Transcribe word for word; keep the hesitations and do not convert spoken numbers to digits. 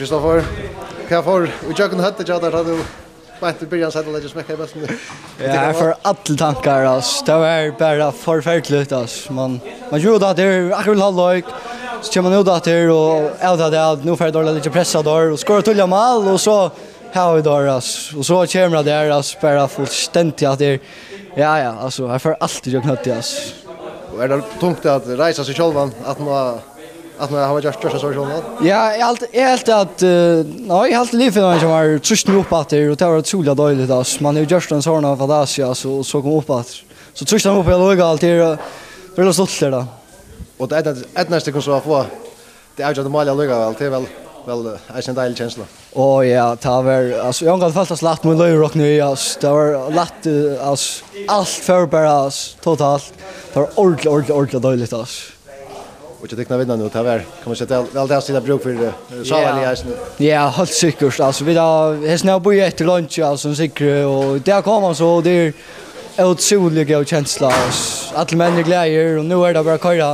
Kristoffer, hvat fór ígjøgnum høvdið hjá tær, tá tú beint í byrjan sett og leggur smekk í bóltin? Ja, eg fór allir tankar, ass. Tað var bara forferdiligt, ass. Man, man gjorde tað her, akkurát hálvleik. So kemur man út aftur og avtalar at nú fer dårligt, ikki pressa dårligt, og skorar tíðliga mál, og so har vit tað, ass. Og so kemur tað her, ass, bara fullstendigt at tað er, ja, ja, altso, her fór altíð gjøgnum høvdið, ass. Og er tað tungt at reisa seg sjálvan, at man, at man hevur gjørt, gjørt seg so sjálvan? Ja, eg helt, eg helt at, eh, nei, eg helt líka fyri hann sum var trýst meg upp aftur, og tað var ótrúliga deiligt, ass. Man hevur gjørt ein sånn fantasia, ass, og so koma upp aftur. So trýst hann upp, eg lukka alt her, og tað er stuttligt, tá. Og tað eydnaðist, eydnaðist tykkum so at fáa tað avgerandi málið allíkavæl, tað er væl, væl, eh, eisini ein deilig kensla. Ó ja, tað var, altso, eg havi ongantíð følt tað so lætt, mín lívrukt í, altso, tað var lætt, eh, altso, alt fór bara, altso, totalt. Tað var ordiliga, ordiliga, ordiliga deiligt, altso. Og hjá tykkum at vinna nú, tað var, kann man siga, tað var væl tað, sum tit hava brúk fyri, eh, sálarliga eisini. Ja, heilt sikkurt, altso, vit hava, hesin hava bíðað eftir leingi, altso, ein sigur, og tað kom hann so, og tað er ótrúliga góð kensla, altso. Allir menn eru glaðir, og nú er tað bara at koyra.